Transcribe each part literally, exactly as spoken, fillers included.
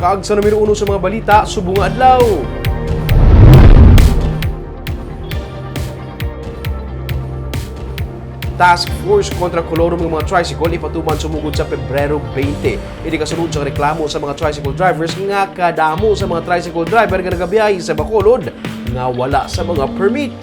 Kag sa numero uno sa mga balita subong nga adlaw. Task Force kontra kolorum nga mga tricycle ipatuman sumugod sa Pebrero twenty. Ini kasunod sa reklamo sa mga tricycle drivers nga kadamo sa mga tricycle driver nga nagabiyahe sa Bacolod nga wala sa mga permit.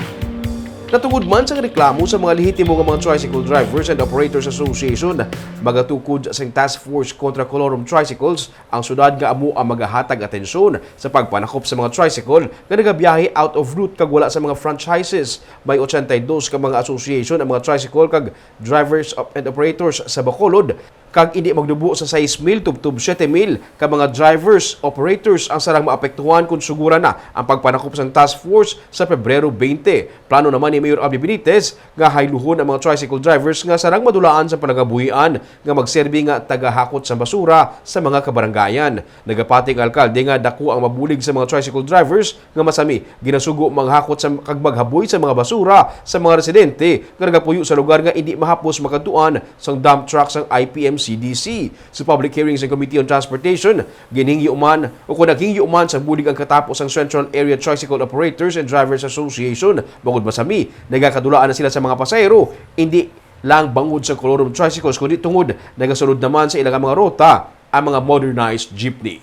Natungod man sa reklamo sa mga lehitimo nga mga Tricycle Drivers and Operators Association, magatukod sa Task Force kontra kolorum tricycles ang syudad nga amo ang magahatag atensyon sa pagpanakop sa mga tricycle nga nagabiyahe out of route kag wala sa mga franchises. May ochenta y dos ka mga association ang mga tricycle kag drivers of, and operators sa Bacolod, kag indi magdubo sa sais mil tubtob siyete mil ka mga drivers, operators ang sarang maapektuhan kon suguran na ang pagpanakop sang task force sa Pebrero twenty. Plano naman ni Mayor Abby Benitez nga hayluhon ang mga tricycle drivers nga sarang madulaan sa panagabuhian nga magserbi nga tagahakot sa basura sa mga kabarangayan. Nagapati ang alkalde nga dako ang mabulig sa mga tricycle drivers nga masami ginasugo manghakot sa, kag maghaboy sa mga basura sa mga residente nga nagapuyo sa lugar nga indi mahapos makadtuan sang dump truck sang I P M C D C. Sa public hearing sang Committee on Transportation, ginhingyo man o kung naghingyo man sa bulig ang katapo sang Central Area Tricycle Operators and Drivers Association, bangod masami nagakadulaan na sila sa mga pasahero, indi lang bangod sa kolorum tricycles, kundi tungod nagasulod naman sa ilang mga ruta ang mga modernized jeepney.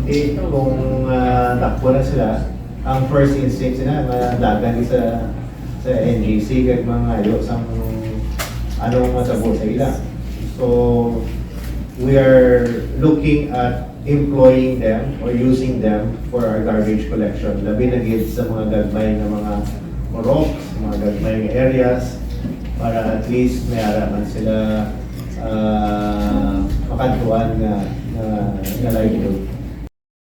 Eh, kung, ah, takbo na sila, ang first instinct sila, madagan sa, sa N G C, kag mangayo sang anong matabo sa ila. So, we are looking at employing them or using them for our garbage collection. Labi na gid sa mga gagmay nga mga purok, sa mga gagmay nga areas, para at least may ara man sila, ah, makadtuan nga, nga, nga livelihood.